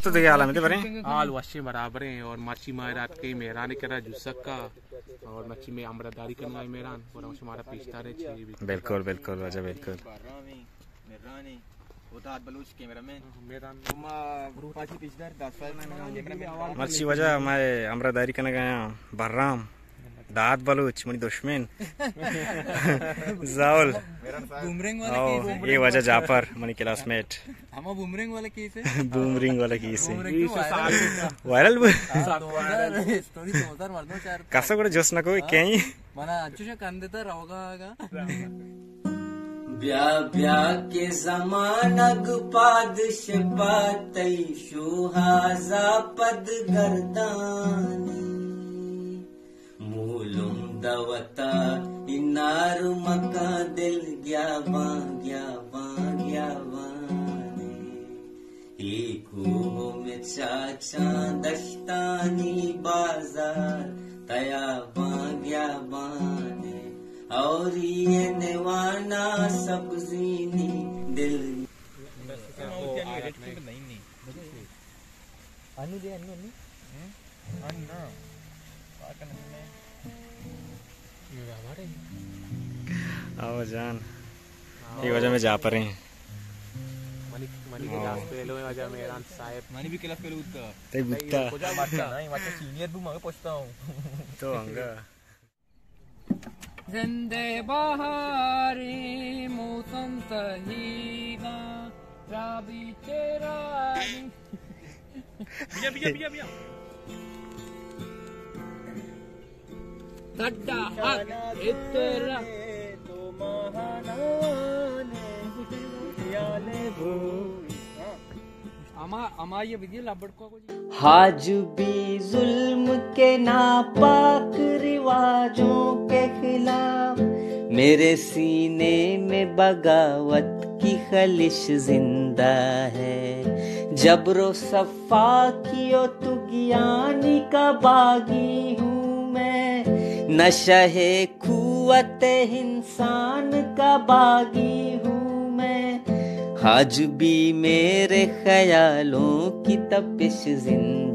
تو دیگه حالا می‌ده بریں؟ حال وشیں برابریں اور مرچی ما رات کے مہران کرا جوسک کا اور مرچی میں امراداری کرنا ہے مہران اور ہم شمارا پیش داریں چی بھی۔ بالکل، بالکل، واجہ، بالکل۔ مہران، مہران، وداد بلوچ کیمرہ مین۔ مہران۔ ما پاچی پیش دار، دس سال۔ مرچی واجہ میں امراداری کرنا گیا بہرام۔ داد بلوچ، منی دشمن۔ زاول۔ بومرنگ والا او، کیس ہے۔ اے واجہ جعفر، منی کلاس میٹ۔ ہما بومرنگ والا کیس ہے۔ بومرنگ والا کیس ہے۔ بومرنگ تو وائرل۔ وائرل بو۔ ہاں، دو ہزار، اسٹوری دو ہزار مردم شیئر۔ کسا گڑا جس نہ کوئی کہیں۔ منا اچھا شا کندے تا روگا آگا۔ بیا بیا کہ زمانگ پادش پاتئی شوہازا پد گردانی۔ مولم دوتا انار مکان دل گیابان، گیابان، گیابانے۔ اے کوہ مچاچاں دشتانی بازار، تیابان، گیابانے۔ اوری نوانا سبزینی دل۔ انو دے، انو، انو۔ ہم؟ انو۔ آو جان۔ اے واجہ میں جعفر ہیں۔ منی، منی کلاس فیلو ہیں واجہ مہران صاحب۔ منی بھی کلاس فیلو بوتا۔ تئی بوتا۔ کجا بوتا؟ نہیں، مچا سینئر بو مگے پوچھتا ہوں۔ تو انگا۔ زندے بہاریں موسم سہیگاں، رابی چرانی۔ بیا، بیا، بیا، بیا۔ تڈا حق اترا۔ ہما، ہما یہ ویڈیو لبڑ کو۔ حاج بھی ظلم کے ناپاک رواجوں کے خلاف، میرے سینے میں بغاوت کی خلش زندہ ہے۔ جبر و سفاکی و طغیانی کا باغی ہوں میں، نشہ قوت انسان کا باغی ہوں میں۔ آج بھی میرے خیالوں کی تپش زندہ